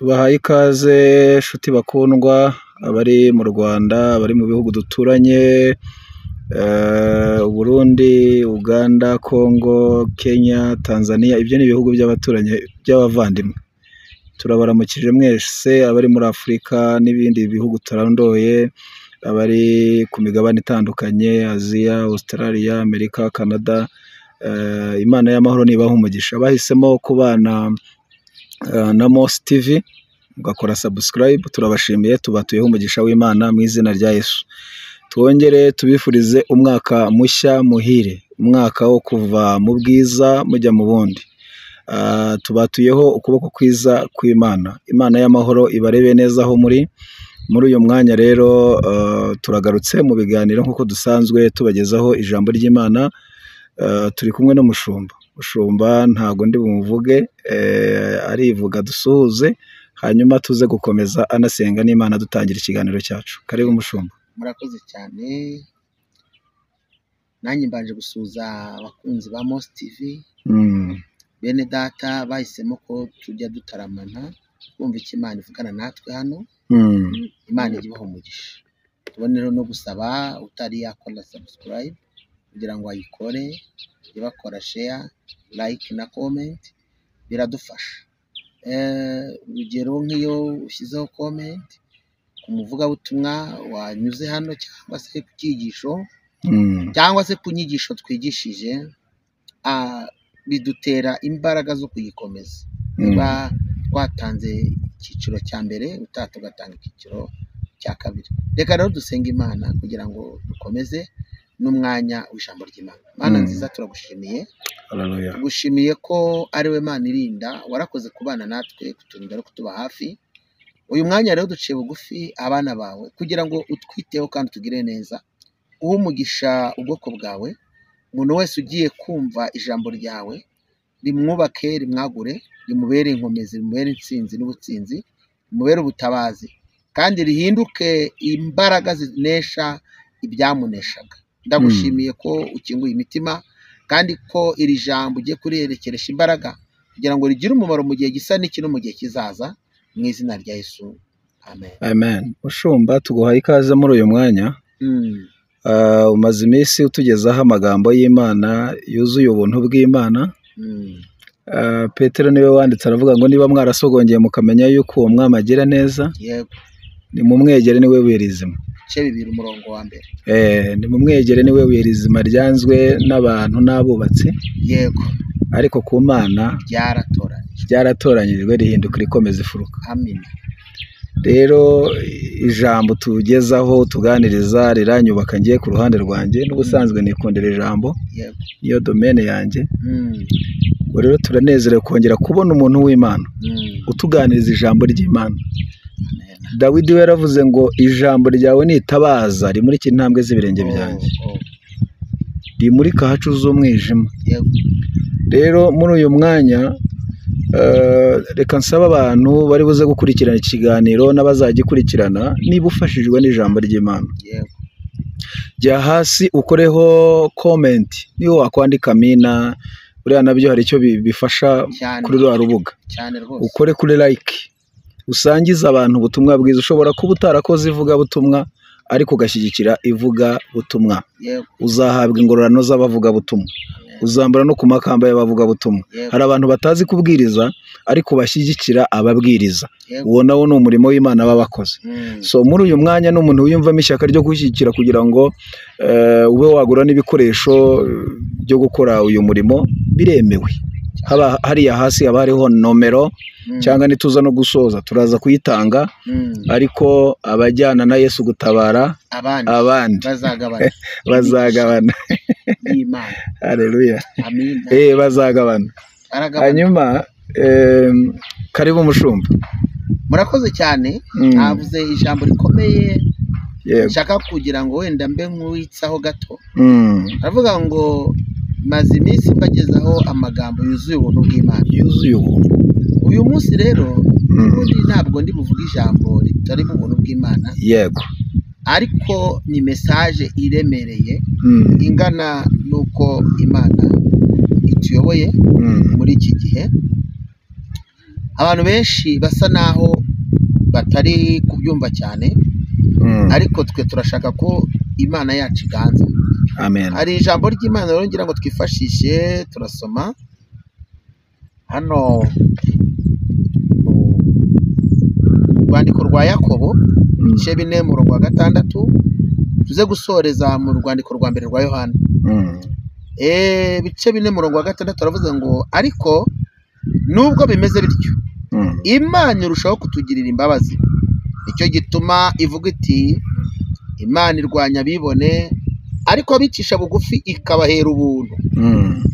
Tubahaye ikaze nshuti bakundwa, abari mu Rwanda, abari mu bihugu duturanye, Burundi, Uganda, Congo, Kenya, Tanzania, ibyo ni ibihugu by'abaturanyi by'abavandimwe. Turabaramukije mwese abari muri Afurika n'ibindi bihugu turandoye, abari ku migabane itandukanye, Aziya, Australia, Amerika, Canada, Imana y'amahoro nibaha umugisha. Bahisemo kubana na Mos TV, mugakora subscribe, turabashimiye, tubatuyeho umugisha w'Imana mu izina rya Yesu. Twongere tubifurize umwaka mushya muhire, umwaka wo kuva mu bwiza mujya mu bundi. Tubatuyeho ukuboko kwiza kw'Imana. Imana y'amahoro ibarebe neza aho muri. Muri uyu mwanya rero turagarutse mu biganiro nk'uko dusanzwe tubagezaho ijambo ry'Imana. Turi kumwe n'umushumba. Mushumba ntago ndi bumuvuge, arivuga dusuhuze, hanyuma tuze gukomeza anasenga n'Imana dutangira ikiganiro cyacu. Karibu mushumba. Murakoze cyane, nanjye mbanje gusuhuza abakunzi ba Mos TV, bene data bahisemo ko tujya dutaramana twumva icyo Imana ivugana natwe hano. Imana ijye ibaha umugisha. Tubone rero no gusaba utari yakora subscribe kugira ngo ayikore, ijye bakora share, like na comment, biradufasha. Urugero nk'iyo ushyizeho comment ku muvugabutumwa wanyuze hano cyangwa se ku cyigisho, cyangwa se ku nyigisho twigishije, bidutera imbaraga zo kuyikomeza. Niba twatanze icyiciro cya mbere, utaha tugatanga icyiciro cya kabiri. Reka rero dusenge Imana kugira ngo dukomeze n'umwanya w'ijambo ry'Imana. Mana nziza, turagushimiye. Haleluya. Tugushimiye ko ari we Mana irinda, warakoze kubana natwe, kuturinda no kutuba hafi. Uyu mwanya rero duciye bugufi abana bawe kugira ngo utwiteho kandi utugire neza, uhe umugisha ubwoko bwawe. Umuntu wese ugiye kumva ijambo ryawe rimwubake, rimwagure, rimubere inkomezi, rimubere intsinzi n'ubutsinzi, rimubere ubutabazi, kandi rihinduke imbaraga zinesha ibyamuneshaga. Ndagushimiye ko ukinguye imitima, kandi ko iri jambo ugiye kuriherekeresha imbaraga kugira ngo rigire umumaro mu gihe gisa n'iki no mu gihe kizaza, mu izina rya Yesu, amen. Amen. Mushumba, tuguhaye ikaze muri uyu mwanya. Umaze iminsi utugezaho amagambo y'Imana yuzuye ubuntu bw'Imana. Petero niwe wanditse aravuga ngo niba mwarasogongeye mukamenya yuko uwo mwami agira neza, Yego. nimumwegere niwe buye rizima. Ibice 2 umurongo wa mbere. Nimumwegere niwe buye rizima ryanzwe n'abantu n'abubatsi. Yego. Ariko ku Mana ryaratoranyijwe. Ryaratoranyijwe rihinduka rikomeza ifuruka. Amen. Rero ijambo tugezaho tuganiriza riranyubaka ngiye ku ruhande rwanjye, n'ubusanzwe nikundira ijambo. Yego. Niyo domaine yanjye. Ubwo rero turanezerewe kongera kubona umuntu w'Imana utuganiriza ijambo ry'Imana. Dawidi we yaravuze ngo ijambo ryawe nitabaza rimurikira intambwe z'ibirenge byanjye, rimurika ahacu z'umwijima. Rero muri uyu mwanya reka nsaba abantu bari buze gukurikirana ikiganiro n'abazagikurikirana, niba ufashijwe n'ijambo ry'Imana, jya hasi ukoreho comment, niyo wakwandika amina, buriya nabyo hari icyo bifasha kuri rwa rubuga. Ukore kuri like, usangize abantu ubutumwa bwiza. Ushobora kuba utarakoze ivugabutumwa ariko ugashyigikira ivugabutumwa, uzahabwa ingororano z'abavugabutumwa, uzambara no ku makamba y'abavugabutumwa. Hari abantu batazi kubwiriza ariko bashyigikira ababwiriza, uwo nawo ni umurimo w'Imana babakoze. So muri uyu mwanya n'umuntu wiyumvamo ishyaka ryo gushyigikira kugira ngo ube wagura n'ibikoresho byo gukora uyu murimo, biremewe. Haba hariya hasi haba hariho nomero, cyangwa nituza no gusoza turaza kuyitanga, ariko abajyana na Yesu gutabara abandi bazagabana. Haleluya. Bazagabana. Hanyuma karibu mushumba. Murakoze cyane. Navuze ijambo rikomeye nshaka kugira ngo wenda mbe nkuwitsaho gato. Aravuga ngo maze iminsi mbagezaho amagambo yuzuye ubuntu bw'Imana. Yuzuye ubuntu. Uyu munsi rero ubundi ntabwo ndi buvuge ijambo ritari mu buntu bw'Imana. Yego. Ariko ni message iremereye ingana nuko Imana ituyoboye muri iki gihe. Abantu benshi basa naho batari kubyumva cyane, ariko twe turashaka ko Imana yacu iganza. Amen. Hari ijambo ry'Imana rero ngira ngo twifashishe, turasoma hano rwandiko rwa Yakobo ibice 4 umurongo wa 6, tuze gusoreza mu rwandiko rwa mbere rwa Yohana. Ibice 4 umurongo wa 6 aravuze ngo ariko nubwo bimeze bityo Imana irushaho kutugirira imbabazi, nicyo gituma ivuga iti Imana irwanya abibone ariko abicisha bugufi ikabahera ubuntu.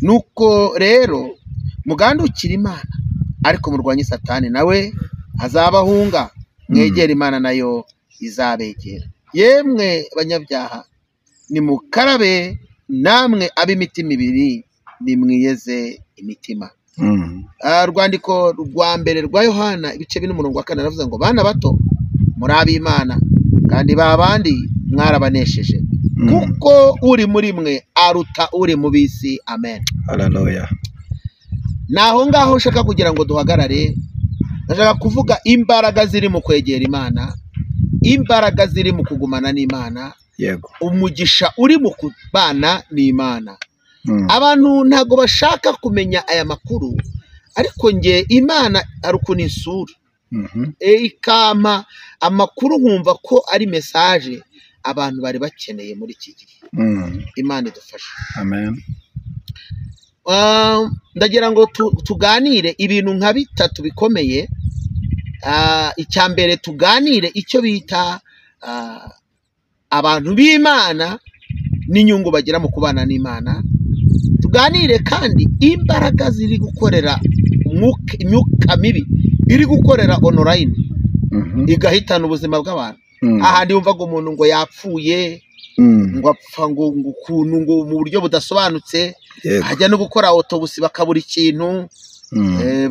Nuko rero mugandukira Imana ariko murwanye Satani nawe azabahunga, mwegera Imana nayo izabegera. Yemwe banyabyaha nimukarabe, namwe ab'imitima ibiri nimwiyeze imitima. Rwandiko rwa mbere rwa Yohana ibice 4 umurongo wa 4 aravuze ngo bana bato muri ab'Imana kandi babandi mwarabanesheje, kuko uri muri mwe aruta uri mu bisi. Amen. Haleluya. Naho ngaho nshaka kugira ngo duhagarare, ndashaka kuvuga imbaraga ziri mu kwegera Imana, imbaraga ziri mu kugumana n'Imana, yego, umugisha uri mu kubana n'Imana. Abantu ntago bashaka kumenya aya makuru, ariko nge Imana arukuna isura ikampa amakuru nkumva ko ari message abantu bari bakeneye muri iki gihe. Imana idufashe. Amen. Ndagira ngo tuganire ibintu nka bitatu bikomeye. Icya mbere tuganire icyo bita abantu b'Imana n'inyungu bagira mu kubana n'Imana. Tuganire kandi imbaraga ziri gukorera imyuka mibi iri gukorera online igahitana ubuzima bw'abantu. Ahandi wumvaga umuntu ngo yapfuye, ngo apfa ngo ukuntu ngo mu buryo budasobanutse, ajya no gukora autopsy bakabura ikintu,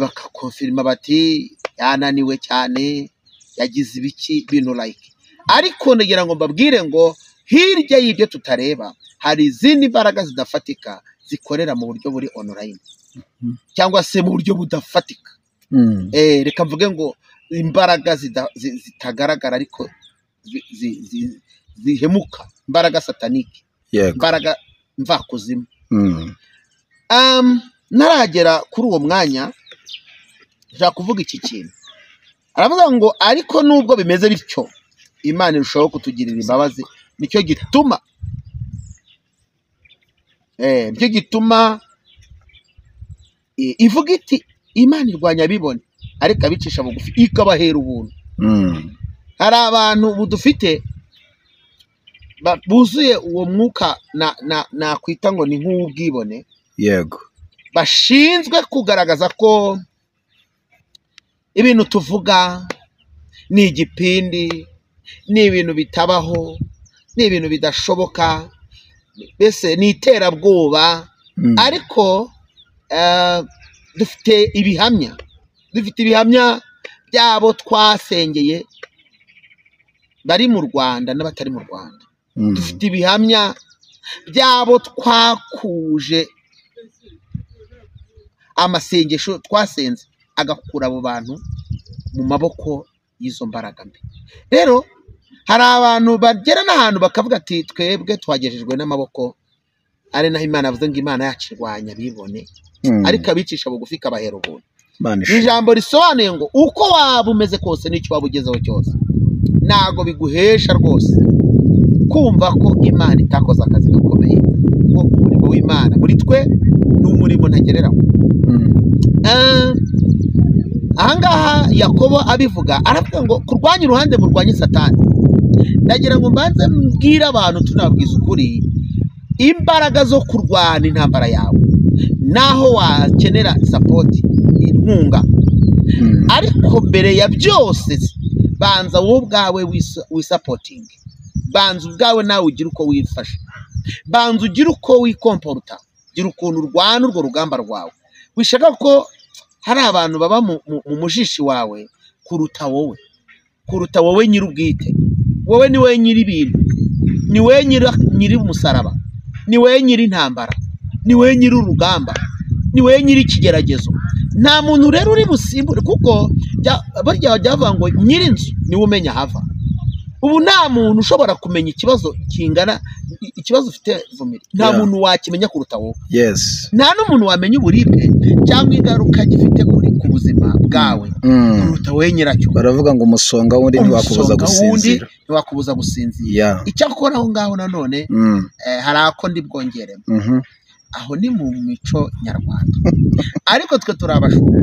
bakakonfirma bati yananiwe cyane, yagize ibiki bintu like. Ariko ndagira ngo mbabwire ngo hirya y'ibyo tutareba hari izindi mbaraga zidafatika zikorera mu buryo buri online cyangwa se mu buryo budafatika. Reka mvuge ngo imbaraga zitagaragara ariko zihemuka, imbaraga satanike, imbaraga mvakuzimu. Naragera kuri uwo mwanya nshaka kuvuga iki kintu. Aravuga ngo ariko nubwo bimeze bityo Imana irushaho kutugirira imbabazi, nicyo gituma nicyo gituma ivuga iti Imana irwanya abibone ariko abicisha bugufi ikabahera ubuntu. Hari abantu dufite buzuye uwo mwuka nakwita ngo ni nk'ubwibone, yego, bashinzwe kugaragaza ko ibintu tuvuga ni igipindi, ni ibintu bitabaho, ni ibintu bidashoboka, mbese ni iterabwoba. Ariko dufite ibihamya, dufite ibihamya byabo twasengeye bari mu Rwanda n'abatari mu Rwanda. Dufite ibihamya byabo twakuje amasengesho twasenze agakura abo bantu mu maboko y'izo mbaraga mbi. Rero hari abantu bagera n'ahantu bakavuga ati twebwe twagejejwe n'amaboko, ari naho Imana avuze ngo Imana yacu irwanya abibone ariko abicisha bugufi ikabahera ubuntu. Ijambo risobanuye ngo uko waba umeze kose n'icyo waba ugezeho cyose ntago biguhesha rwose kumva ko Imana itakoze akazi gakomeye, ko umurimo w'Imana muri twe ni umurimo ntagereranywa. Ahangaha Yakobo abivuga aravuga ngo kurwanya uruhande murwanye Satani. Ndagira ngo mbanze mbwire abantu tunabwiza ukuri, imbaraga zo kurwana intambara yawe naho wakenera support inkunga, ariko mbere ya byose banza wowe ubwawe wisapotinge, banza ubwawe nawe ugire uko wifasha, banza ugire uko wikomporta, gira ukuntu urwana urwo rugamba rwawe. Wishaka ko hari abantu baba mu mujishi wawe kuruta wowe, kuruta wowe nyir'ubwite. Wowe ni we nyiri ibintu, ni we nyiri umusaraba, ni we nyiri intambara, ni we nyiri urugamba, ni we nyiri ikigeragezo, Nta muntu rero uri busimbure, kuko burya byavuga ngo nyirinzu niwe umenya hava. Ubu nta muntu ushobora kumenya ikibazo kingana ikibazo ufite Vumiri, nta muntu wakimenya kuruta wowe. Yes. Nta n'umuntu wamenya uburibwe cyangwa ingaruka gifite ku buzima bwawe kuruta wowe nyiracyo. Baravuga ngo umusonga wundi ntiwakubuza gusinzira. Icyakora aho ngaho nanone hari ako ndi bwongeremo. Aho ni mu mico nyarwanda, ariko twe turi abashumba,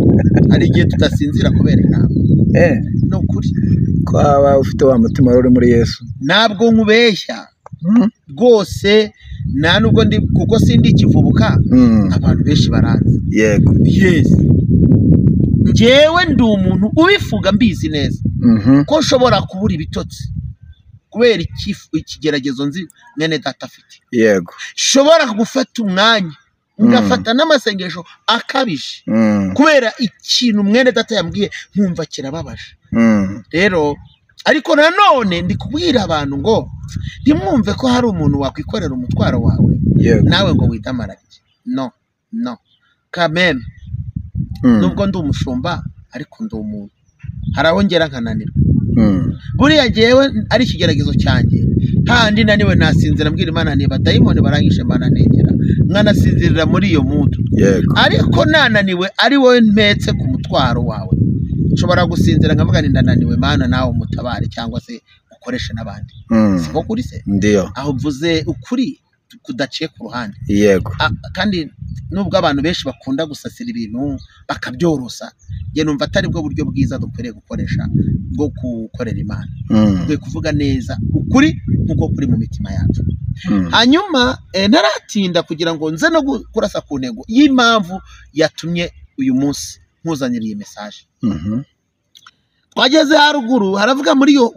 hari igihe tudasinzira kubera inama. Ni ukuri ko waba ufite wa mutima uri muri Yesu. Ntabwo nkubeshya rwose, nta nubwo ndi, kuko sindi ikivubuka, abantu benshi baranzi. Yego. Yes. Njyewe ndi umuntu ubifuga mbizi neza ko nshobora kubura ibitotsi kubera ikigeragezo nzi mwene data afite. Yego. Nshobora gufata umwanya ngafata n'amasengesho akabije kubera ikintu mwene data yambwiye nkumva kirababaje. Rero ariko nanone ndi kubwira abantu ngo ntimwumve ko hari umuntu wakwikorera umutwaro wawe nawe ngo widamararire. No, no. Kameme nubwo ndi umushumba ariko ndi umuntu, hari aho ngera nkananirwa. Buriya jyewe ari ikigeragezo cyanjye, handi naniwe nasinzira mbwira Imana niba dayimoni barangije Imana negera nkanasinzirira muri iyo mudu. Ariko nananiwe ari wowe mpetse ku mutwaro wawe, nshobora gusinzira nkavuga nti ndananiwe Mana nawe umutabare cyangwa se ukoreshe n'abandi. Siko kuri se? Ndiyo. Aho mvuze ukuri kudaciye ku ruhande. Yego. Kandi nubwo abantu benshi bakunda gusasira ibintu bakabyorosa, njye numva atari bwo buryo bwiza dukwiriye gukoresha bwo gukorera Imana. Dukwiye kuvuga neza ukuri nkuko kuri mu mitima yacu. Hanyuma ntaratinda kugira ngo nze no kurasa ku ntego y'impamvu yatumye uyu munsi nkuzanira iyi message. Twageze haruguru haravuga muri yo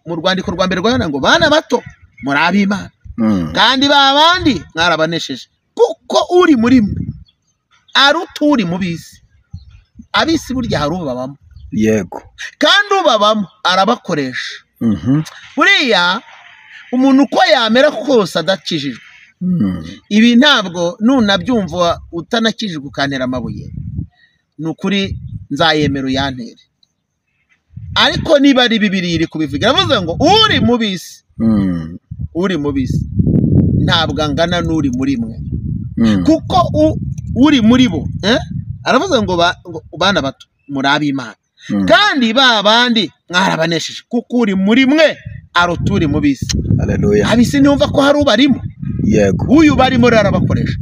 mu rwandiko rwa mbere rwa Yohana ngo bana bato muri ab'Imana, kandi ba bandi mwarabanesheje, kuko uri muri mwe aruta uri mu bisi. Abisi burya hari ubabamo. Yego. Kandi ubabamo arabakoresha. Buriya umuntu uko yamera kose adakijijwe, ibi ntabwo nunabyumva utanakijijwe ukantera amabuye, ni ukuri nzayemera uyantere. Ariko niba ari Bibiliya iri kubivuga, iravuze ngo uri mu bisi, uri mu bisi ntabwo angana n'uri muri mwe, kuko uri muri bo aravuze ngo bana bato muri ab'Imana, kandi ba bandi mwarabanesheje, kuko uri muri mwe aruta uri mu bisi. Haleluya. Abisi ntiyumva ko hari ubarimo. Yego. Uyu barimo rero arabakoresha.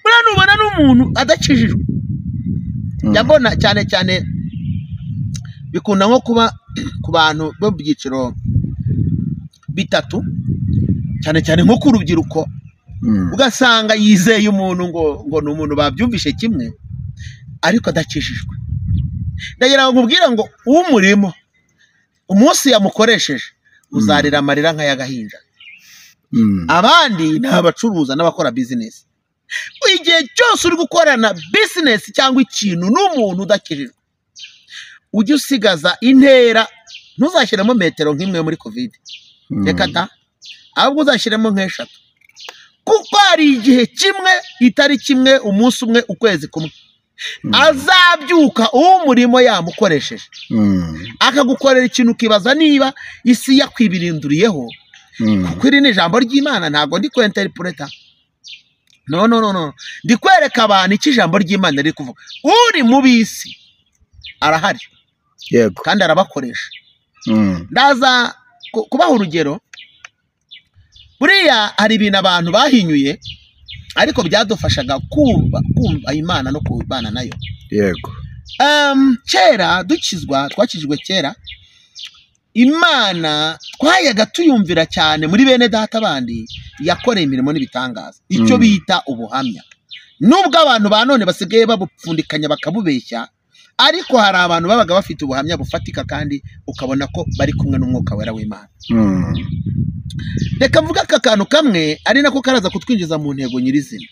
Buriya nubona n'umuntu adakijijwe, ndabona cyane cyane bikunda nko kuba ku bantu bo mu byiciro bitatu, cyane cyane nko ku rubyiruko, ugasanga yizeye umuntu ngo ni umuntu babyumvishe kimwe ariko adakijijwe. Ndagira ngo nkubwire ngo umurimo umunsi yamukoresheje uzarira amarira nk'ay'agahinja. Abandi ni abacuruza n'abakora business. Igihe cyose uri gukorana business cyangwa ikintu n'umuntu udakijijwe, ujye usigaza intera, ntuzashyiremo metero nk'imwe muri covid, reka ta, ahubwo uzashyiremo nk'eshatu, kuko hari igihe kimwe, itariki imwe, umunsi umwe, ukwezi kumwe, azabyuka uwo murimo yamukoresheje akagukorera ikintu ukibaza niba isi yakwibirinduriyeho. Kuko iri ni ijambo ry'Imana, ntabwo ndi kwinterpreta. No, no, no, no. Ndi kwereka abantu icyo ijambo ry'Imana riri kuvuga. Uri mu bisi arahari. Yego. Kandi arabakoresha. Ndaza kubaha urugero. Buriya hari ibintu abantu bahinyuye ariko byadufashaga kumva Imana no kubana nayo. Yego. Kera dukizwa, twakijwe kera, Imana twayaga tuyumvira cyane muri bene data bandi yakoreye imirimo n'ibitangaza, icyo bita ubuhamya. Nubwo abantu ba none basigaye babupfundikanya bakabubeshya, ariko hari abantu babaga bafite ubuhamya bufatika kandi ukabona ko bari kumwe n'umwuka wera w'Imana. Reka mvuga aka kantu kamwe ari nako karaza kutwinjiza mu ntego nyirizina.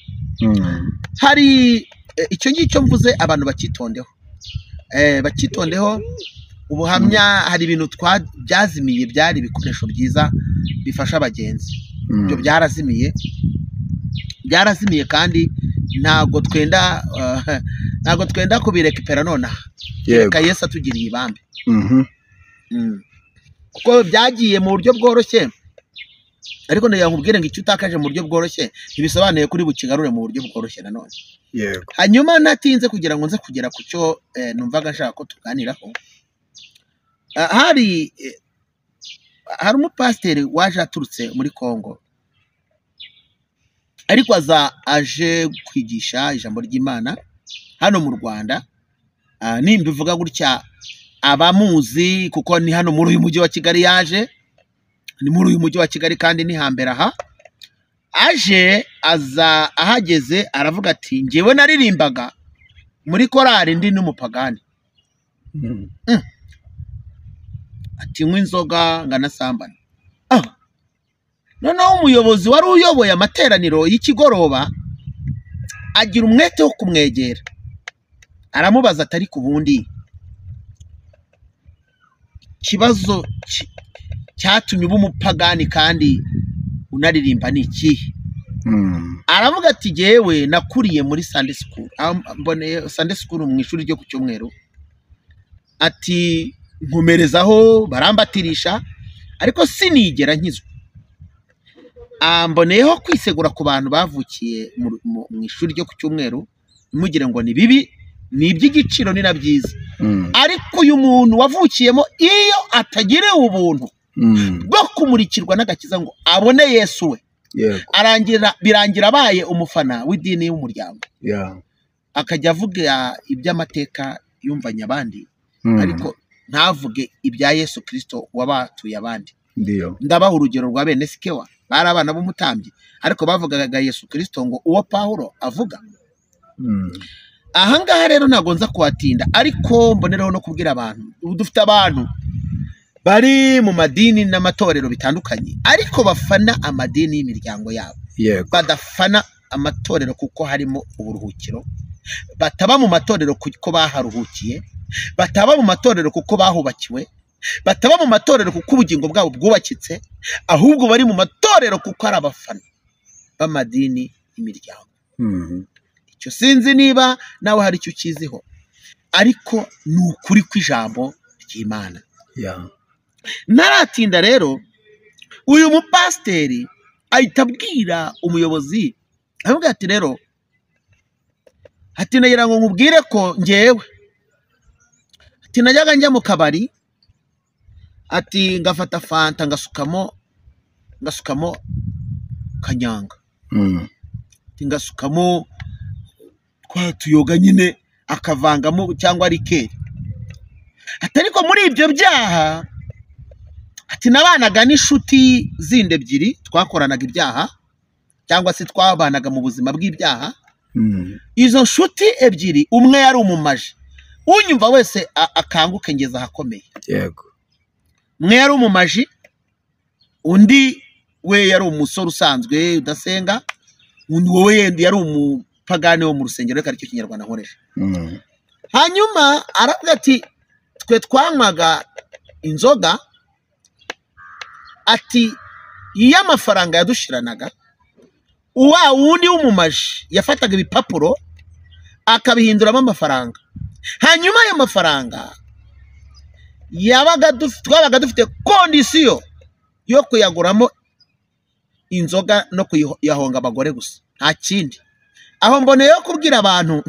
Hari icyo ngicyo mvuze abantu bakitondeho, bakitondeho ubuhamya. Hari ibintu byazimiye, byari ibikoresho byiza bifasha abagenzi, ibyo byarazimiye kandi Ntabwo twenda ntabwo twenda kubirekipera nonaha, reka Yesu atugiriye ibambe. Kuko byagiye mu buryo bworoshye, ariko ndagira ngo nkubwire ngo icyo utakaje mu buryo bworoshye ntibisobanuye kuri bukigarure mu buryo bworoshye nanone. Yego. Hanyuma natinze kugira ngo nze kugera ku cyo numvaga nshaka ko tuganiraho. Hari umupasiteri waje aturutse muri Kongo, ariko aza aje kwigisha ijambo ry'Imana hano mu Rwanda. Nimba ivuga gutya abamuzi, kuko ni hano muri uyu mujyi wa Kigali yaje, ni muri uyu mujyi wa Kigali kandi ni hambere aha. Aje aza ahageze aravuga ati njyewe naririmbaga muri korali ndi n'umupagani. Ati nywa inzoga nganasambana. Noneho umuyobozi wari uyoboye amateraniro y'ikigoroba agira umwete wo kumwegera, aramubaza atari ku bundi ikibazo cyatumye uba umupagani kandi unaririmba ni ikihe? Aravuga ati jyewe nakuriye muri Sunday school, mboneye Sunday school mu ishuri ryo ku cyumweru, ati nkomerezaho barambatirisha ariko sinigera nkizwa. Mboneyeho kwisegura ku bantu bavukiye mu ishuri ryo ku cyumweru, ntimugire ngo ni bibi, ni iby'igiciro ni na byiza. Ariko uyu muntu wavukiyemo iyo atagiriwe ubuntu bwo kumurikirwa n'agakiza ngo abone Yesu we, birangira abaye umufana w'idini y'umuryango, akajya avuga iby'amateka yumvanye abandi, ariko ntavuge ibya Yesu Kristo wabatuye abandi. Ndabaha urugero rwa bene Sikewa, bari abana b'umutambyi, ariko bavugaga Yesu Kristo ngo uwo Pawulo avuga. Ahangaha rero ntabwo nza kuhatinda, ariko mboneraho no kubwira abantu, ubu dufite abantu bari mu madini n'amatorero bitandukanye, ariko bafana amadini y'imiryango yabo, badafana amatorero kuko harimo uburuhukiro, bataba mu matorero kuko baharuhukiye, bataba mu matorero kuko bahubakiwe, bataba mu matorero kuko ubugingo bwabo bwubakitse, ahubwo bari mu matorero kuko ari abafana b'amadini y'imiryango. Icyo sinzi niba nawe hari icyo ukiziho, ariko ni ukuri kw'ijambo ry'Imana. Naratinda rero, uyu mupasiteri ahita abwira umuyobozi, aramubwira ati rero, ati nagira ngo nkubwire ko njyewe, ati najyaga njya mu kabari, ati ngafata fanta ngasukamo kanyanga, ati ngasukamo twa tuyoga nyine akavangamo cyangwa rikeri. Ati ariko muri ibyo byaha, ati nabanaga n'inshuti zindi ebyiri twakoranaga ibyaha, cyangwa se twabanaga mu buzima bw'ibyaha. Izo nshuti ebyiri umwe yari umumaji, unyumva wese akanguke ngeza ahakomeye. Yego. Umwe yari umumaji, undi we yari umusore usanzwe udasenga, undi wowe yenda yari umupagani wo mu rusengero, reka aricyo kinyarwanda nkoresha. Hanyuma aravuga ati twe twanywaga inzoga, ati iyo amafaranga yadushiranaga, wa wundi w'umumaji yafataga ibipapuro akabihinduramo amafaranga, hanyuma ayo mafaranga twabaga dufite kondisiyo yo kuyaguramo inzoga no kuyahonga abagore gusa, nta kindi. Aho mboneye yo kubwira abantu,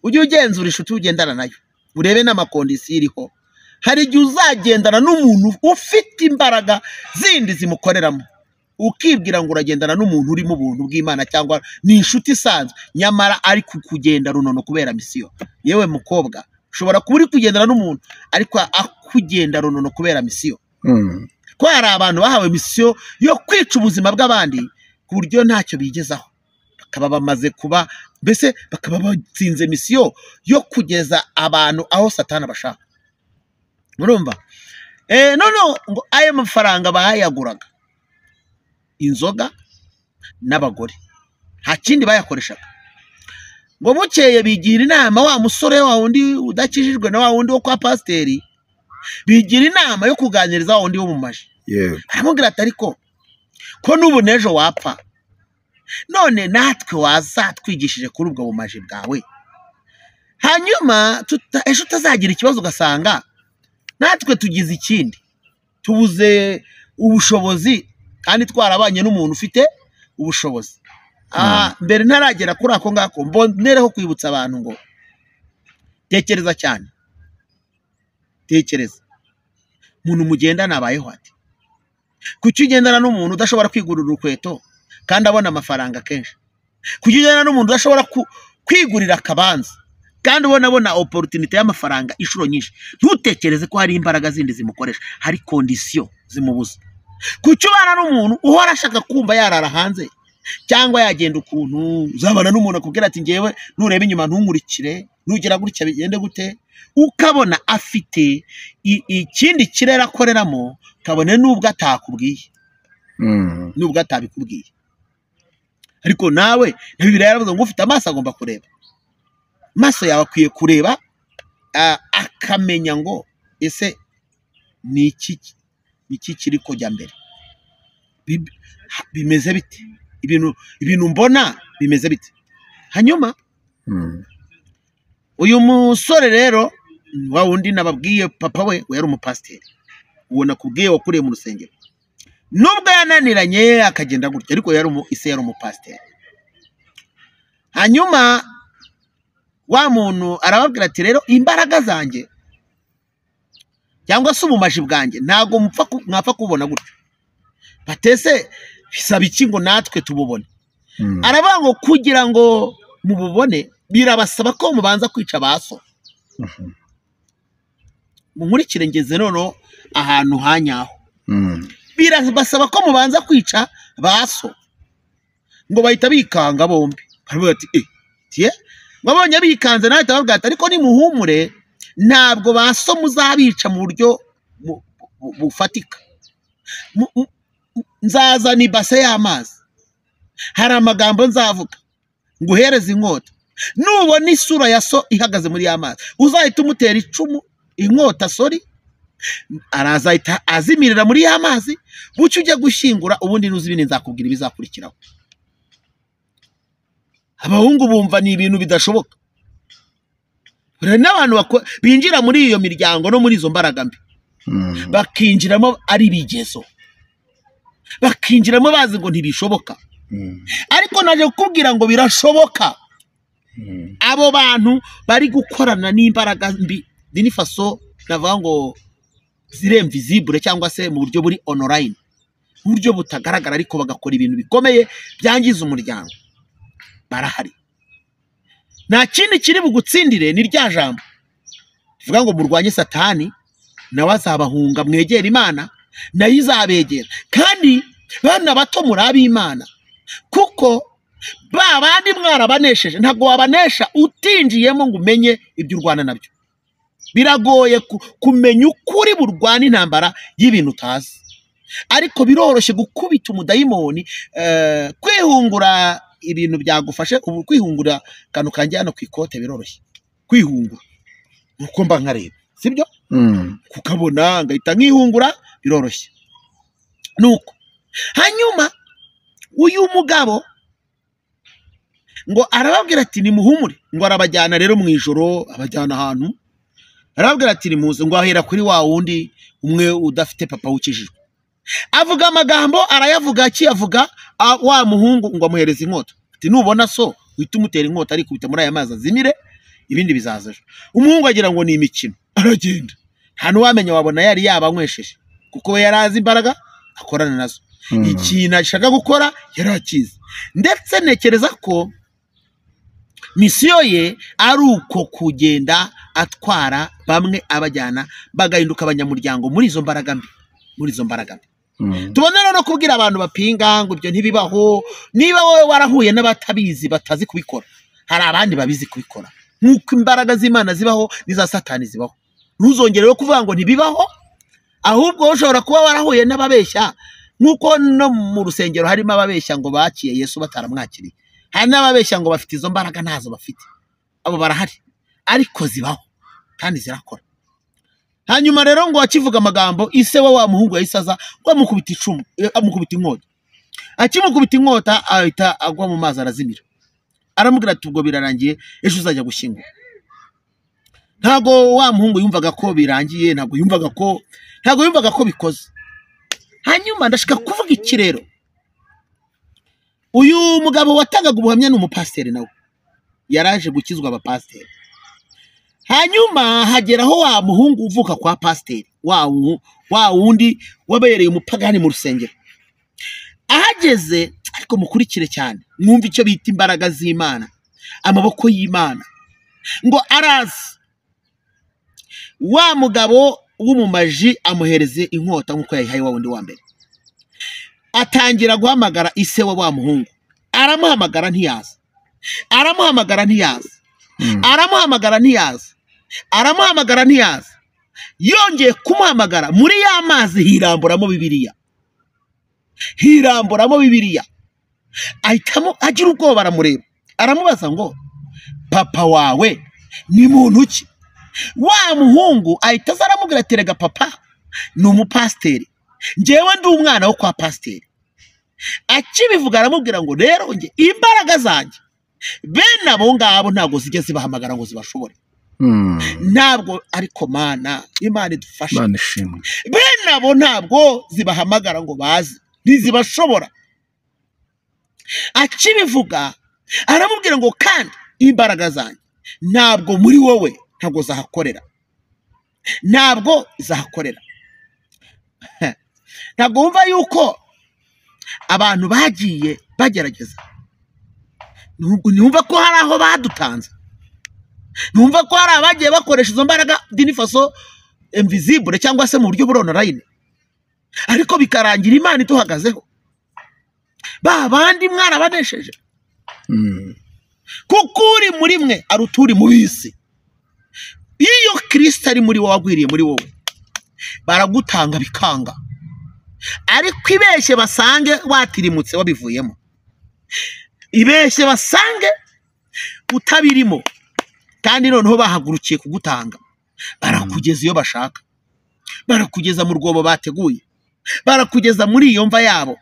ujye ugenzura inshuti ugendana nayo, urebe n'amakondisiyo iriho. Hari igihe uzagendana n'umuntu ufite imbaraga zindi zimukoreramo, ukibwira ngo uragendana n'umuntu uri mu buntu bw'Imana cyangwa ni inshuti isanzwe, nyamara ari kugenda runono kubera misiyo. Yewe mukobwa, ushobora kuba uri kugendana n'umuntu ariko akugenda runono kubera misiyo. Ko hari abantu bahawe misiyo yo kwica ubuzima bw'abandi ku buryo ntacyo bigezaho, bakaba bamaze kuba mbese bakaba batsinze misiyo yo kugeza abantu aho Satani abashaka. Murumva? None ngo ayo mafaranga bayaguraga inzoga n'abagore, nta kindi bayakoreshaga. Ngo bukeye bigira inama wa musore wa wundi udakijijwe na wa wundi wo kwa pasiteri, bigira inama yo kuganiriza wa wundi wo mu maji. Aramubwira ati ariko ko n'ubu n'ejo wapfa, None natwe wazatwigishije kuri ubwo bumaji bwawe, hanyuma ejo utazagira ikibazo ugasanga natwe tugize ikindi, tubuze ubushobozi kandi twarabanye n'umuntu ufite ubushobozi. Mbere ntaragera kuri ako ngako, mbonereho kwibutsa abantu ngo tekereza cyane, tekereza umuntu mugendana abayeho ate? Kuki ugendana n'umuntu udashobora kwigurira urukweto kandi abona amafaranga kenshi? Kuki ugendana n'umuntu udashobora kwigurira akabanza kandi ubona abona opportunity y'amafaranga inshuro nyinshi? Ntutekereze ko hari imbaraga zindi zimukoresha, hari condition zimubuza. Kuki ubana n'umuntu uhora ashaka kumva yarara hanze cyangwa yagenda ukuntu? Uzabana n'umuntu akubwira ati ngewe nureba inyuma ntunkurikire, nugera gutya bigende gute, ukabona afite ikindi kirere akoreramo, kabone nubwo atakubwiye, nubwo atabikubwiye. Ariko nawe na Bibiliya yaravuze ngo ufite amaso agomba kureba, amaso yawe akwiye kureba, akamenya ngo ese ni iki kiri kujya mbere, bimeze bite, ibintu mbona bimeze bite. Hanyuma uyu musore rero wa wundi nababwiye papa we yari umupasiteri, uwo nakubwiye wakuriye mu rusengero, nubwo yananiranye akagenda gutya, ariko ise yari umupasiteri. Hanyuma wa muntu arababwira ati rero imbaraga zanjye cyangwa se ubumaji bwanjye ntabwo mwapfa kubona gutya, batese bisaba iki ngo natwe tububone? Aravuga ngo kugira ngo mububone birabasaba ko mubanza kwica baso. Munkurikire ngeze noneho ahantu hanyaho. Birabasaba ko mubanza kwica baso. Ngo bahita bikanga bombi, baravuga ati tiye babonye bikanze, nawe tababwira ati ariko nimuhumure, ntabwo baso muzabica mu buryo bufatika. Nzazana ibase y'amazi, hari amagambo nzavuga nguhereze inkota, nubona isura ya so ihagaze muri ya mazi uzahita umutera icumu, inkota sori, arazahita azimirira muri ya mazi, bucyo ujya gushyingura, ubundi nuzi ibindi nzakubwira ibizakurikiraho. Abahungu bumva ni ibintu bidashoboka. Hari n'abantu binjira muri iyo miryango no muri izo mbaraga mbi, bakinjiramo ari ibigezo, bakinjiramo bazi ngo ntibishoboka. Ariko naje kukubwira ngo birashoboka. Abo bantu bari gukorana n'imbaraga mbi dini faso, navuga ngo ziri invisible cyangwa se mu buryo buri online, mu buryo butagaragara, ariko bagakora ibintu bikomeye byangiza umuryango, barahari. Nta kindi kiri bugutsindire ni rya jambo rivuga ngo murwanye Satani nawe azabahunga, mwegera Imana nayo izabegera. Kandi bana bato muri ab'Imana, kuko ba bandi mwarabanesheje, ntabwo wabanesha utinjiyemo ngo umenye ibyo urwana nabyo. Biragoye kumenya ukuri burwana intambara y'ibintu utazi, ariko biroroshye gukubita umudayimoni, kwihungura ibintu byagufashe. Ubu kwihungura akantu kanjye hano ku ikote biroroshye kwihungura, nuko mba nkareba, sibyo? Kukabona ngahita nkihungura biroroshye. Nuko hanyuma uyu mugabo ngo arababwira ati nimuhumure, ngo arabajyana rero mu ijoro, abajyana ahantu, arababwira ati nimuze, ngo ahera kuri wa wundi umwe udafite papa wukijijwe, avuga amagambo arayavuga, akiyavuga wa muhungu ngo amuhereze inkota, ati nubona so uhita umutera inkota arikubita muri aya mazi azimire, ibindi bizaza ejo. Umuhungu agira ngo ni imikino, aragenda, nta n'uwamenya, wabona yari yabanywesheje, kuko we yari azi imbaraga akorana nazo, ikintu ashaka gukora yari akizi. Ndetse ntekereza ko misiyo ye ari uko kugenda atwara bamwe abajyana bagahinduka abanyamuryango muri izo mbaraga mbi, muri izo mbaraga mbi. Tubone rero no kubwira abantu bapinga ngo ibyo ntibibaho, niba wowe warahuye n'abatabizi batazi kubikora, hari abandi babizi kubikora. Nk'uko imbaraga z'Imana zibaho n'iza Satani zibaho, ntuzongere rero kuvuga ngo ntibibaho, ahubwo ushobora kuba warahuye n'ababeshya, nk'uko no mu rusengero harimo ababeshya ngo bakiye Yesu bataramwakiriye, hari n'ababeshya ngo bafite izo mbaraga ntazo bafite, abo barahari, ariko zibaho kandi zirakora. Hanyuma rero ngo akivuga amagambo, ise wa muhungu yahise aza ngo amukubita icumu, amukubita inkota. Akimukubita inkota ahita agwa mu mazi arazimira. Aramubwira ati ubwo birarangiye, ejo uzajya gushyingura. Ntabwo wa muhungu yumvaga ko birangiye, ntabwo yumvaga ko bikoze. Hanyuma ndashaka kuvuga iki rero, uyu mugabo watangaga ubuhamya ni umupasiteri, nawe yaraje gukizwa abapasiteri. Hanyuma hageraho wa muhungu uvuka kwa pasiteri, wa wundi wabereye umupagani mu rusengero. Ahageze, ariko mukurikire cyane mwumve icyo bita imbaraga z'Imana, amaboko y'Imana. Ngo araza wa mugabo w'umumaji amuhereze inkota nk'uko yayihaye wa wundi wa mbere. Atangira guhamagara ise wa muhungu, aramuhamagara ntiyaza, aramuhamagara ntiyaza, aramuhamagara ntiyaza, aramuhamagara ntiyaza. Yongeye kumuhamagara muri ya mazi hiramburamo Bibiliya, hiramburamo Bibiliya. Ahitamo agira ubwoba, aramureba, aramubaza ngo papa wawe ni muntu ki? Wa muhungu ahita aza aramubwira ati rega papa ni umupasiteri, njyewe ndi umwana wo kwa pasiteri. Akibivuga aramubwira ngo rero nge imbaraga zanjye bene abo ngabo ntabwo zijya zibahamagara ngo zibashobore. Ntabwo, ariko Mana, Imana idufashe. Bene abo ntabwo zibahamagara ngo baze, ntizibashobora. Akibivuga aramubwira ngo kandi imbaraga zanjye ntabwo muri wowe ntabwo zahakorera, ntabwo zahakorera. Ntabwo wumva yuko abantu bagiye bagerageza, ntiwumva ko hari aho badutanze, ntiwumva ko hari abagiye bakoresha izo mbaraga d'une façon invisible cyangwa se mu buryo buri online, ariko bikarangira Imana ituhagazeho. Ba bandi mwarabanesheje, kuko uri muri mwe aruta uri mu bisi. Iyo Kristo ari muri wowe, agwiriye muri wowe, baragutanga bikanga, ariko ibeshye basange watirimutse wabivuyemo, ibeshye basange utabirimo, kandi noneho bahagurukiye kugutanga, barakugeza iyo bashaka, barakugeza mu rwobo bateguye, barakugeza muri iyo mva yabo,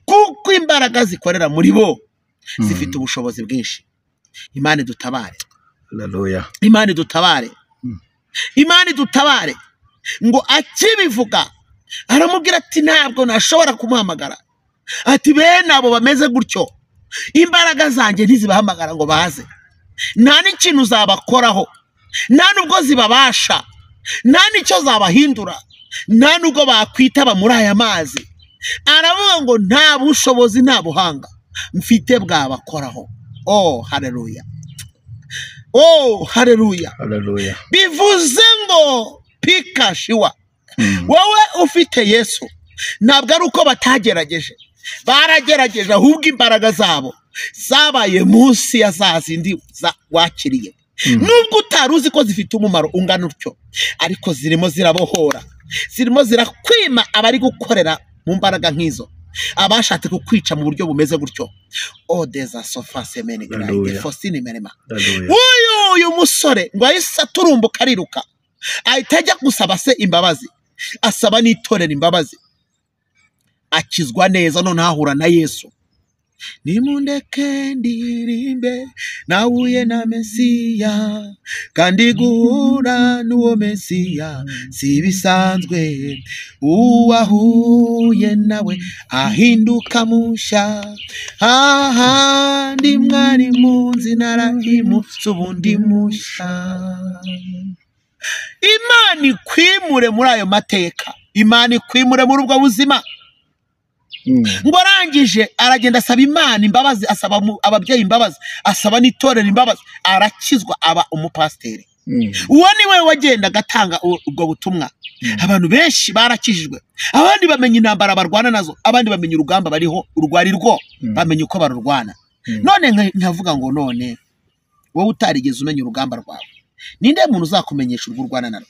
kuko imbaraga zikorera muri bo zifite ubushobozi bwinshi. Imana idutabare. Haleluya. Imana idutabare. Imana idutabare. Ngo akibivuga aramubwira ati ntabwo nashobora kumuhamagara, ati bene abo bameze gutyo imbaraga zanjye ntizibahamagara ngo baze, nta n'ikintu zabakoraho, nta nubwo zibabasha, nta n'icyo zabahindura, nta nubwo bakwitaba muri aya mazi. Aravuga ngo nta bushobozi nta buhanga mfite bwabakoraho. Oh haleluya, oh haleluya, haleluya. Bivuze ngo pikashiwa, wowe ufite Yesu ntabwo ari uko batagerageje, baragerageje, ahubwo imbaraga zabo zabaye munsi ya za zindi wakiriye. Nubwo utari uzi ko zifite umumaro ungana utyo, ariko zirimo zirabohora, zirimo zirakwima abari gukorera mu mbaraga nk'izo, abashatse kukwica mu buryo bumeze gutyo. Odeza sofa semene grande fosini merema. Uyu musore ngo ahise aturumbuka ariruka, ahita ajya gusaba se imbabazi, asaba n'itorero imbabazi, akizwa neza, none ahura na Yesu. Nimundeke ndirimbe nahuye na Mesiya, kandi guhura n'uwo Mesiya si bisanzwe, uwahuye nawe ahinduka musha, ahandi mwari munzi narahimutse ubundi musha. Imana ikwimure muri ayo mateka, Imana ikwimure muri ubwo buzima. Ngo arangije aragenda asaba Imana imbabazi, asaba ababyeyi imbabazi, asaba n'itorero imbabazi, arakizwa aba umupasiteri. Uwo ni we wagendaga atanga ubwo butumwa. Abantu benshi barakijijwe, abandi bamenya intambara barwana nazo, abandi bamenya urugamba bariho urwari rwo, bamenya uko barurwana. None nkavuga ngo none wowe utarigeze umenya urugamba rwawe, ninde muntu uzakumenyesha urwo urwana narwo?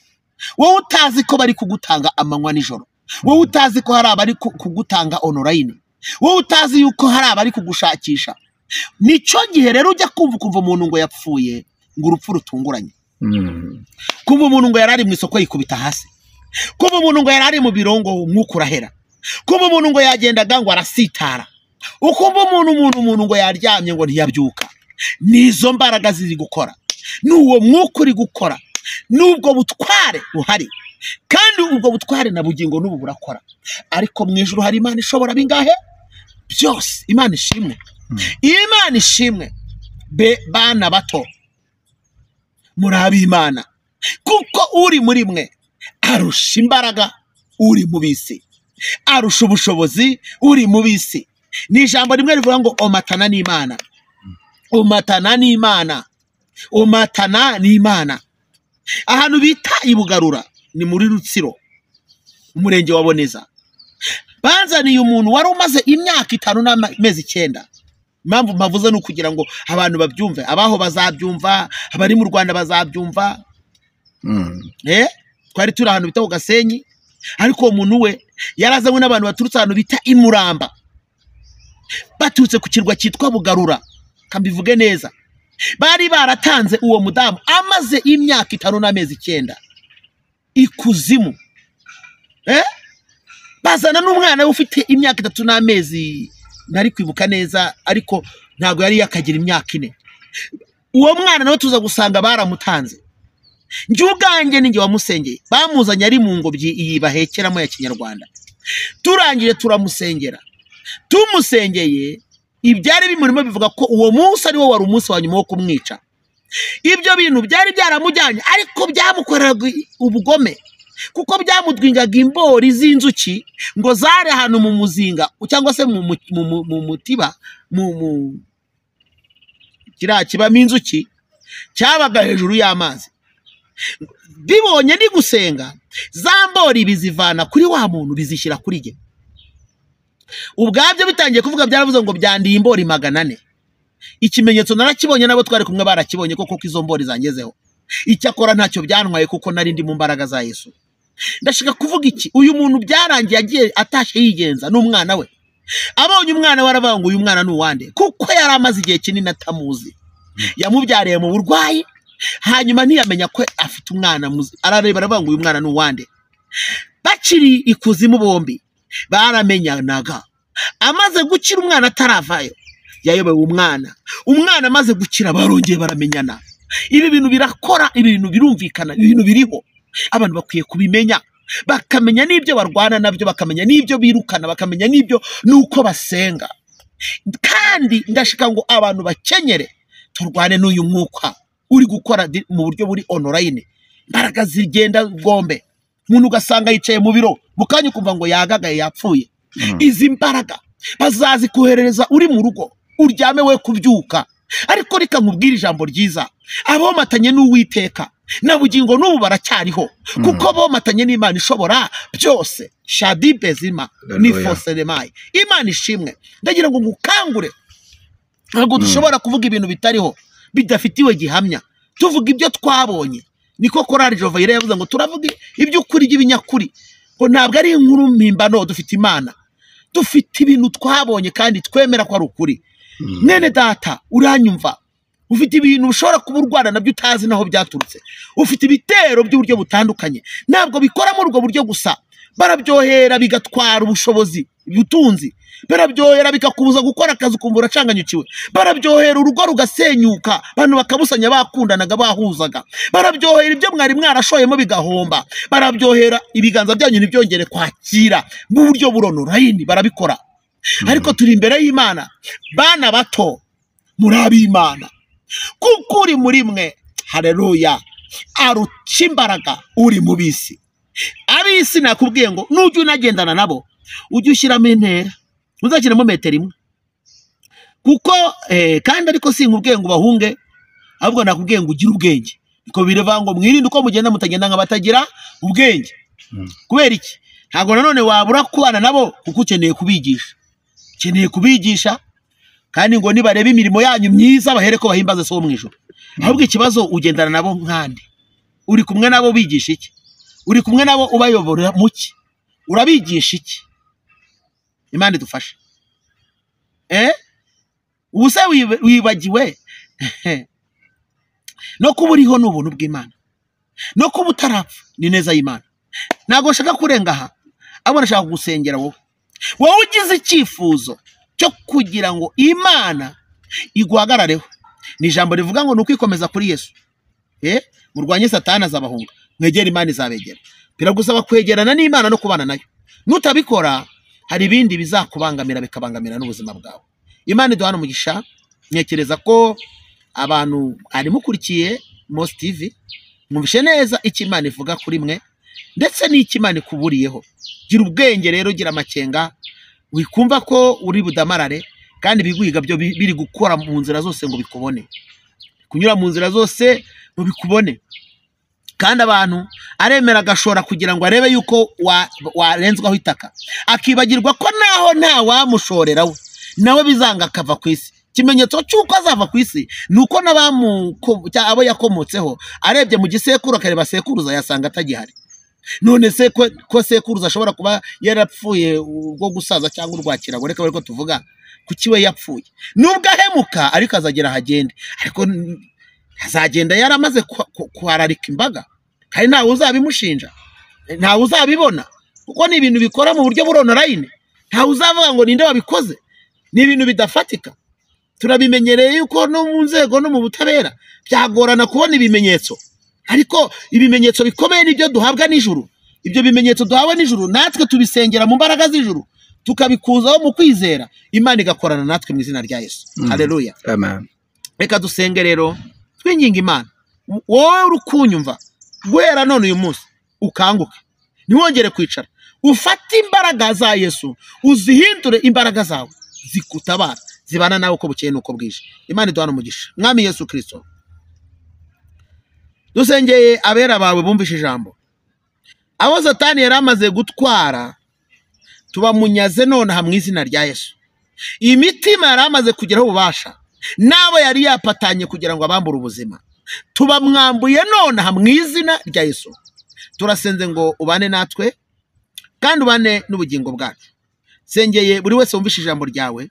Wowe utazi ko bari kugutanga amanywa nijoro, wowe utazi ko hari abari kugutanga online, wowe utazi yuko hari abari kugushakisha. Nicyo gihe rero ujya kumva ukumva umuntu ngo yapfuye, ngo urupfu rutunguranye, kumva umuntu ngo yarari mu isoko yikubita hasi, kumva umuntu ngo yarari mu biro ngo umwuka urahera, kumva umuntu ngo yagendaga ngo arasitara, Ukumva umuntu ngo yaryamye ngo ntiyabyuka. Nizo mbaraga ziri gukora, n'uwo mwuka uri gukora, n'ubwo butware buhari. Kandi ubwo butware na bugingo n'ubu burakora. Ariko mu ijuru hari Imana ishobora bingahe byose. Imana ishimwe. Imana ishimwe. Be bana bato, muri ab'Imana, kuko uri muri mwe arusha imbaraga uri mu bisi, arusha ubushobozi uri mu bisi. Ni ijambo rimwe rivuga ngo omatana n'Imana, omatana n'Imana, omatana n'Imana. Ahantu bita Ibugarura ni muri Rutsiro, umurenge wa Boneza. Banzaniye umuntu wari umaze imyaka 5 n'amezi 9. Impamvu mpavuze ni ukugira ngo abantu babyumve, abaho bazabyumva, abari mu Rwanda bazabyumva. Twari turi ahantu bita ku Gasenyi, ariko uwo muntu we yarazanywe n'abantu baturutse ahantu bita Imuramba, baturutse ku kirwa cyitwa Bugarura, kambivuge neza. Bari baratanze uwo mudamu amaze imyaka 5 n'amezi 9 ikuzimu. Bazana n'umwana we ufite imyaka 3 n'amezi, ntari kwibuka neza, ariko ntabwo yari yakagira imyaka 4. Uwo mwana nawe tuza gusanga baramutanze. Njye ubwanjye ninjye wamusengeye, bamuzanye ari mu ngobyi iyi bahekeramo ya Kinyarwanda. Turangije turamusengera. Tumusengeye, ibyari bimurimo bivuga ko uwo munsi ari wo wari umunsi wa nyuma wo kumwica. Ibyo bintu byari byaramujyanye, ariko byamukoreraga ubugome, kuko byamudwingaga imbori z'inzuki ngo zari ahantu mu muzinga cyangwa se mu mutiba, mu kiriya kibamo inzuki cyabaga hejuru y'amazi. Bibonye ndi gusenga, za mbori bizivana kuri wa muntu bizishyira kuri jye. Ubwabyo bitangiye kuvuga, byaravuze ngo byandiye imbori 400. Ikimenyetso narakibonye, nabo twari kumwe barakibonye koko izo mbori zangezeho. Icyakora ntacyo byantwaye kuko nari ndi mu mbaraga za Yesu. Ndashaka kuvuga iki? Uyu muntu byarangiye agiye atashe yigenza n'umwana we. Abonye umwana we aravuga ngo uyu mwana ni uwande, kuko yari amaze igihe kinini atamuzi. Yamubyariye mu burwayi, hanyuma ntiyamenya ko afite umwana muzi. Arareba aravuga ngo uyu mwana ni uwande. Bakiri ikuzimu bombi baramenyanaga. Amaze gukira umwana ataravayo, yayobewe umwana. Umwana amaze gukira barongeye baramenyana. Ibi bintu birakora, ibi bintu birumvikana, ibi bintu biriho. Abantu bakwiye kubimenya, bakamenya n'ibyo barwana nabyo, bakamenya n'ibyo birukana, bakamenya n'ibyo nuko basenga. Kandi ndashaka ngo abantu bakenyere turwane n'uyu mwuka uri gukora mu buryo buri online. Imbaraga zigenda gombe, umuntu ugasanga yicaye mu biro, mukanya ukumva ngo yagagaye yapfuye. Izi mbaraga bazazikoherereza uri mu rugo, uryame we kubyuka. Ariko reka nkubwire ijambo ryiza, abomatanye n'Uwiteka na bugingo n'ubu baracyariho, kuko bomatanye n'Imana ishobora byose. Shadi bezima ni foseremai. Imana ishimwe. Ndagira ngo ngukangure, ntabwo dushobora kuvuga ibintu bitariho, bidafitiwe gihamya. Tuvuga ibyo twabonye. Niko Korali Jova yavuze ngo turavuga iby'ukuri by'ibinyakuri, ngo ntabwo ari inkuru mpimbano. Dufite Imana, dufite ibintu twabonye kandi twemera ko ari ukuri. Mwene data uranyumva, ufite ibintu ushobora kuba urwana nabyo utazi naho byaturutse. Ufite ibitero by'uburyo butandukanye, ntabwo bikora muri ubwo buryo gusa. Barabyohera bigatwara ubushobozi, ubutunzi. Barabyohera bikakubuza gukora akazi ukumva uracanganyukiwe. Barabyohera urugo rugasenyuka, abantu bakabusanya bakundanaga bahuzaga. Barabyohera ibyo mwari mwarashoyemo bigahomba. Barabyohera ibiganza byanyu ntibyongere kwakira mu buryo buronorayini, barabikora. Ariko turi imbere y'Imana, bana bato muri ab'Imana, kuko uri muri mwe, haleluya, aruca imbaraga uri mu bisi. Abisi nakubwiye ngo nujya unagendana nabo ujye ushyiramo intera, uzashyiramo metero 1, kuko kandi ariko sinkubwiye ngo bahunge, ahubwo nakubwiye ngo ugire ubwenge. Niko bireva ngo mwirinde uko mugenda mutagenda nk'abatagira ubwenge. Kubera iki? Ntabwo nanone wabura kubana nabo, kuko ukeneye kubigisha. Ukeneye kubigisha, kandi ngo nibarebe imirimo yanyu myiza bahere ko bahimbaza so mu ijuru. Ahubwo ikibazo ugendana nabo nkande, uri kumwe nabo bigisha iki? Uri kumwe nabo ubayobora muki? Urabigisha iki? Imana idufashe. Ubuse wibagiwe no kuba uriho ni ubuntu bw'Imana, no kuba utarapfa ni neza y'Imana. Ntabwo nshaka kurenga aha, ahubwo nashaka kugusengera wowe. Wowe ugize icyifuzo cyo kugira ngo Imana iguhagarareho. Ni ijambo rivuga ngo ni ukwikomeza kuri Yesu. Murwanye Satani azabahunga, mwegere Imana izabegera. Biragusaba kwegerana n'Imana no kubana nayo. Nutabikora hari ibindi bizakubangamira bikabangamira n'ubuzima bwawe. Imana iduhana umugisha. Ntekereza ko abantu ari mukurikiye Mos TV mwumvishe neza icyo Imana ivuga kuri mwe ndetse n'icyo Imana ikuburiyeho. Gira ubwenge rero, gira amakenga, wikumva ko uri budamarare kandi ibiguhiga byo biri gukora mu nzira zose ngo bikubone, kunyura mu nzira zose ngo bikubone. Kandi abantu aremera agashora kugira ngo arebe yuko warenzwaho itaka, akibagirwa ko naho nta wamushorera we nawe bizanga akava ku isi. Ikimenyetso cy'uko azava ku isi ni uko abo yakomotseho arebye mu gisekuru akareba sekuruza yasanga atagihari. None se ko sekuruza ashobora kuba yarapfuye ubwo gusaza cyangwa urwakira, reka bari ko tuvuga kuki we yapfuye? Nubwo ahemuka ariko azagera ahagende, ariko azagenda yaramaze kuhararika imbaga, kandi ntawe uzabimushinja, ntawe uzabibona, kuko ni ibintu bikora mu buryo buronline, ntawe uzavuga ngo ninde wabikoze. Ni ibintu bidafatika. Turabimenyereye yuko no mu nzego no mu butabera byagorana kubona ibimenyetso, ariko ibimenyetso bikomeye nibyo duhabwa n'ijuru. Ibyo bimenyetso duhabwa n'ijuru natwe tubisengera mu mbaraga z'ijuru, tukabikuzaho mu kwizera, Imana igakorana natwe mu izina rya Yesu. Haleluya, amen. Reka dusenge rero twinginga Imana. Wowe uri kunyumva guhera none uyu munsi ukanguke, ntiwongere kwicara, ufate imbaraga za Yesu uzihindure imbaraga zawe zikutabara, zibana nawe uko bukeye nuko bwije. Imana iduhana umugisha. Mwami Yesu Kristo, dusengeye abera bawe bumvishe ijambo. Abo Satani yari amaze gutwara tubamunyaze nonaha mu izina rya Yesu. Imitima yari amaze kugeraho ububasha n'abo yari yapatanye kugira ngo abambure ubuzima, tubamwambuye nonaha mu izina rya Yesu. Turasenze ngo ubane natwe kandi ubane n'ubugingo bwacu. Sengeye buri wese wumvishe ijambo ryawe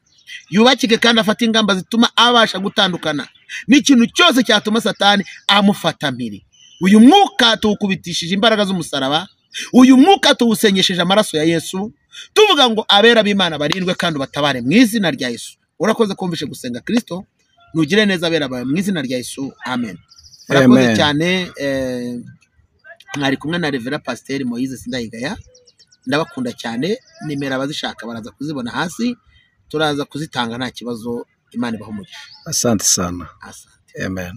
yubakike kandi afate ingamba zituma abasha gutandukana n'ikintu cyose cyatuma Satani amufata mpiri. Uyu mwuka tuwukubitishije imbaraga z'umusaraba, uyu mwuka tuwusengesheje amaraso ya Yesu, tuvuga ngo abera b'Imana barindwe kandi batabare mu izina rya Yesu. Urakoze kumvishe gusenga Kristo, nugire neza abera bawe mu izina rya Yesu, amen. Urakoze cyane. Mwari kumwe na Reverend Pasteur Moise Sindayigaya. Ndabakunda cyane. Nimero abazishaka baraza kuzibona hasi, turaza kuzitanga nta kibazo. Imana ibahe umugisha. Asante sana. Asante. Amen.